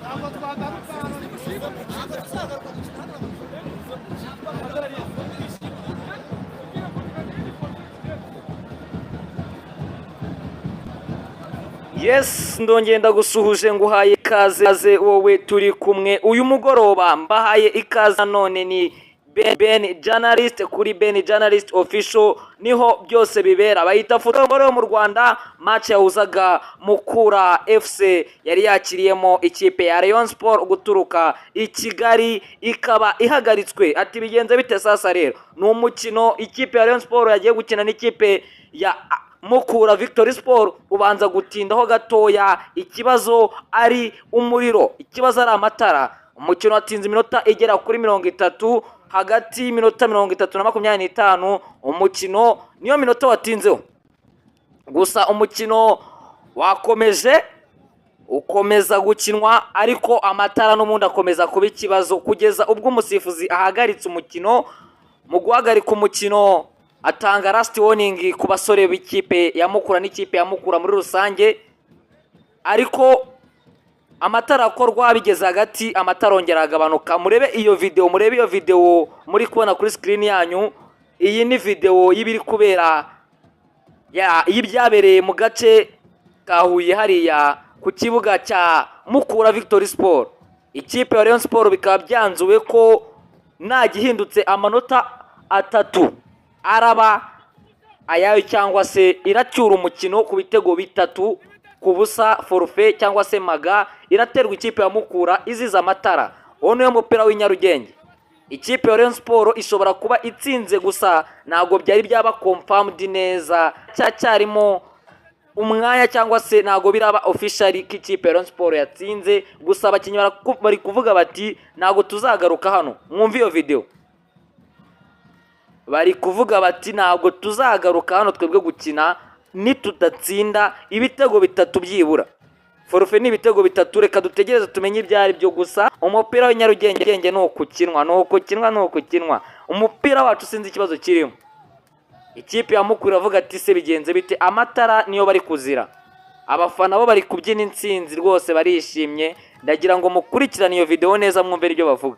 Ntabwo twagaruka hano. Ntabwo tuzagaruka gukina hano. Yes, ndongeye ndagusuhuje, nguhaye ikaze wowe turi kumwe uyu mugoroba. Mbahaye ikaze none, ni Ben Journalist kuri Ben Journalist Official, niho byose bibera. Bayita football yo mu Rwanda. Match yahuzaga Mukura FC yari yakiriyemo ikipe ya Rayon Sport guturuka i Kigali ikaba ihagaritswe. Ati bigenze bite sasa? Rero ni umukino ikipe ya Rayon Sport yagiye gukina n'ikipe ya Mukura Victory Sport, ubanza gutindaho gatoya, ikibazo ari umuriro, ikibazo ari amatara. Umukino watinze iminota igera kuri 30, hagati y'iminota 30 na 25. Umukino niyo minota watinzeho gusa. Umukino wakomeje, ukomeza gukinwa, ariko amatara n'ubundi akomeza kuba ikibazo kugeza ubwo umusifuzi ahagaritse umukino. Mu guhagarika umukino atanga last warning ku basore b'ikipe ya Mukura n'ikipe ya Mukura muri rusange, ariko amatara akorwa bigeze hagati, amatara arongera aragabanuka. Murebe iyo video, murebe iyo video muri kubona kuri screen yanyu. Iyi ni video y'ibiri kubera y'ibyabereye mu gace ka Huye hariya ku kibuga cya Mukura Victory Sport. Ikipe ya Rayon Sport bikaba byanzuwe ko nta gihindutse amanota 3 araba ayayo, cyangwa se iracyura umukino ku bitego 3-0. Forfait cyangwa se mpaga iraterwa ikipe ya Mukura izize amatara. Uwo niwo mupira w'i Nyarugenge. Ikipe ya Rayon Sport ishobora kuba itsinze, gusa ntabwo byari byaba confirmed neza, cyacyarimo umwanya, cyangwa se ntabwo biraba official ko ikipe ya Rayon Sport yatsinze. Gusa abakinnyi bari kuvuga bati ntabwo tuzagaruka hano. Mwumve iyo video, bari kuvuga bati ntabwo tuzagaruka hano twebwe gukina nitudatsinda ibitego 3 byibura. Forfait ni ibitego 3. Reka dutegereze tumenye ibyo ari byo. Gusa umupira w'i Nyarugenge ni ukukinwa, ni ukukinwa, ni ukukinwa. Umupira wacu sinzi ikibazo kirimo. Ikipe ya Mukura iravuga ati se bigenze bite? Amatara niyo bari kuzira. Abafana bo bari kubyina intsinzi rwose, barishimye. Ndagira ngo mukurikirane iyo video neza, mwumve ibyo bavuga.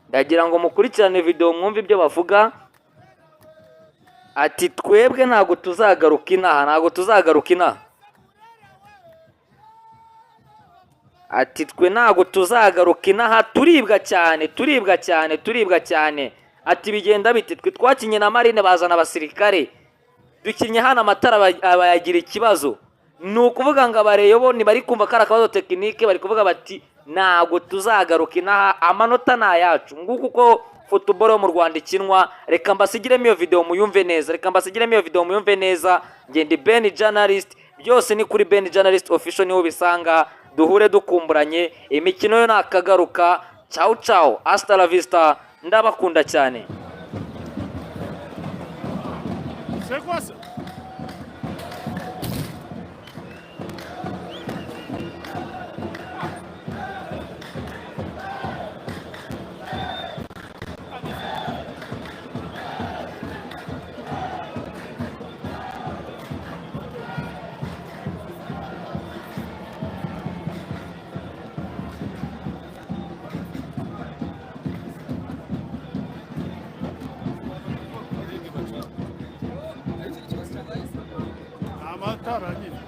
Ndagira ngo mukurikirane video, mwumve ibyo bavuga. Ati twebwe ntabwo tuzagaruka inaha, ntabwo tuzagaruka inaha. Ati twe ntabwo tuzagaruka inaha, turibwa cyane, turibwa cyane, turibwa cyane. Ati bigenda bite? Twe twakinye na Marine bazana abasirikare, dukinnye hano amatara abayagira ikibazo. Ni ukuvuga ngo abareyo bo ntibari kumva ko ari akabazo technique, bari kuvuga bati ntabwo tuzagaruka inaha, amanota ni ayacu. Nguko uko football yo mu Rwanda ikinwa. Reka mbasigiremo iyo video muyumve neza, reka mbasigiremo iyo video muyumve neza. Ngende Ben Journalist, byose ni kuri Ben Journalist Official niho ubisanga. Duhure dukumburanye, imikino yo nakagaruka. Ciao ciao, hasta la vista, ndabakunda cyane. C'est quoi ça? Amatara nyine.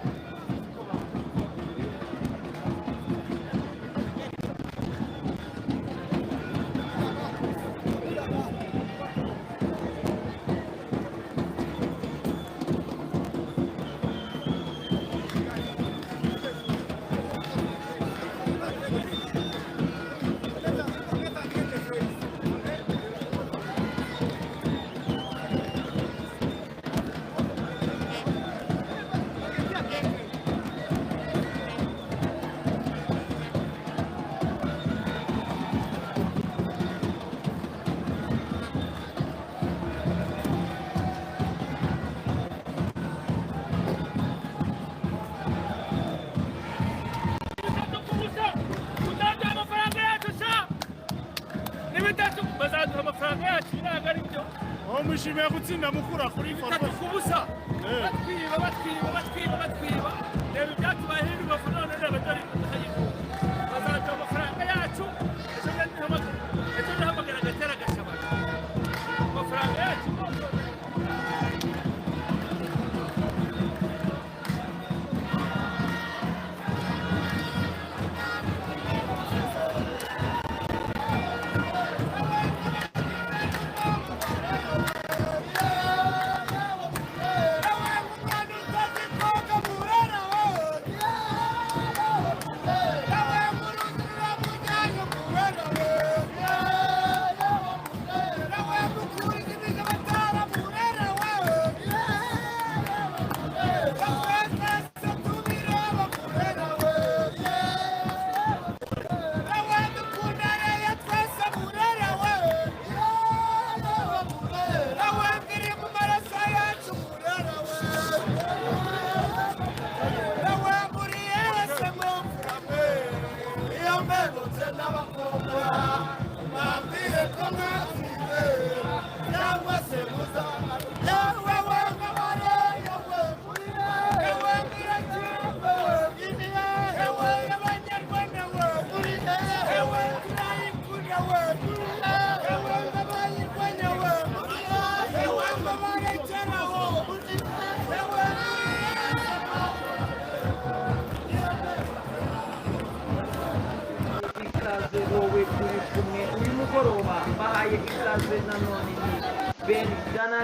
3-0, uzaduha amafaranga yacu sha! Ni 3, bazaduha amafaranga yacu, ntabwo ari byo. Uwo mwishimiye gutsinda Mukura kuri 3 forfait? ku busa.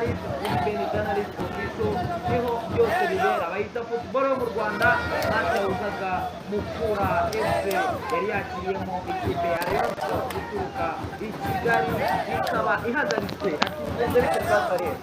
Live kuri Ben Journalist Official, niho byose bibera. Bayita football yo mu Rwanda. Match yahuzaga Mukura FC yari yakiriyemo ikipe ya Rayon Sports ituruka i Kigali ikaba ihagaritswe. Ati bigenze bite bwa Karere?